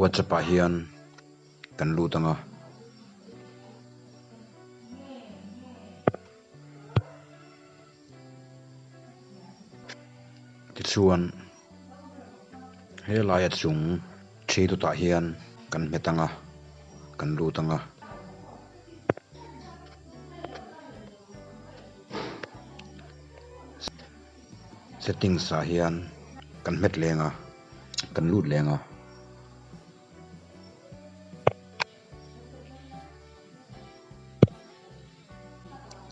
WhatsApp ah hian kan lut ang a. Tichuan helaia chung thi dawtah hian kan hmet ang a, kan lut ang a. Settings ah hian kan hmet leng a, kan lut leng a.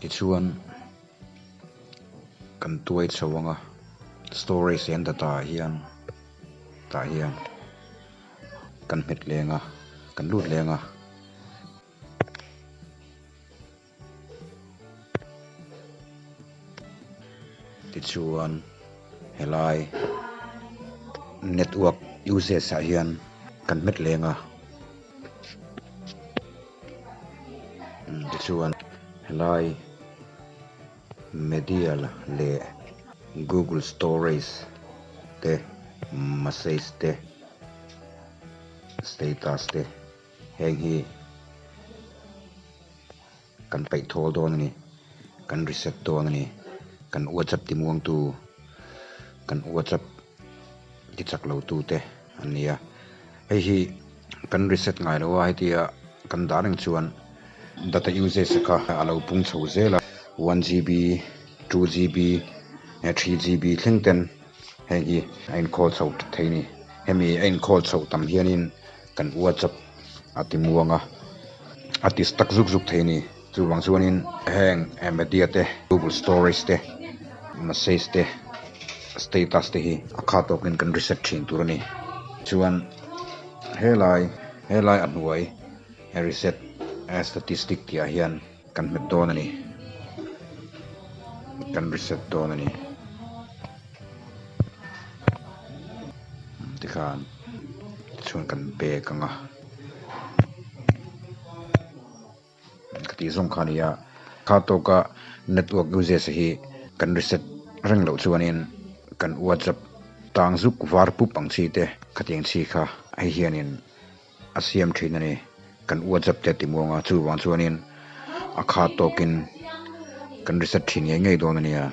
Tichuan kan tuai chho ang a, storage and data ah hian tah hian kan hmet leng a, kan lut leng a. Tichuan helai network usage ah hian kan hmet leng a tichuan helai media leh google storage te message te status te. Heng hi kan peih thawl dawn a ni, kan reset dawn a ni, kan WhatsApp ti muangtu, kan WhatsApp ti chak lo tu te an ni a. Hei hi kan reset ngai lo a, hetia kan dah reng chuan data usage kha a lo pung chho zel a, 1GB, 2GB, 3GB thleng ten heng hi a inkhawl chho thei a ni. Hemi a inkhawl chhoh tam hianin. Kan WhatsApp a ti muang a, a ti stuck zuk zuk thei a ni. Chuvang chuanin heng media te, Google storage te, message te, status te hi a kha tawkin kan reset thin tur a ni. Chuan helai helai a hnuai reset statistic tih ah hian kan hmet dawn a ni, kan reset dawn a ni. Tikhan chuan kan bag ang a ka tih zawng kha a ni a kha tawka network usage hi kan reset reng loh chuanin kan whatsapp tang zuk var pup ang chi te khatiang chi kha hei hianin a siam thin a ni kan whatsapp te a ti muang a chuvang chuanin a kha tawkin kan reset thin ngei ngei dawn a nia.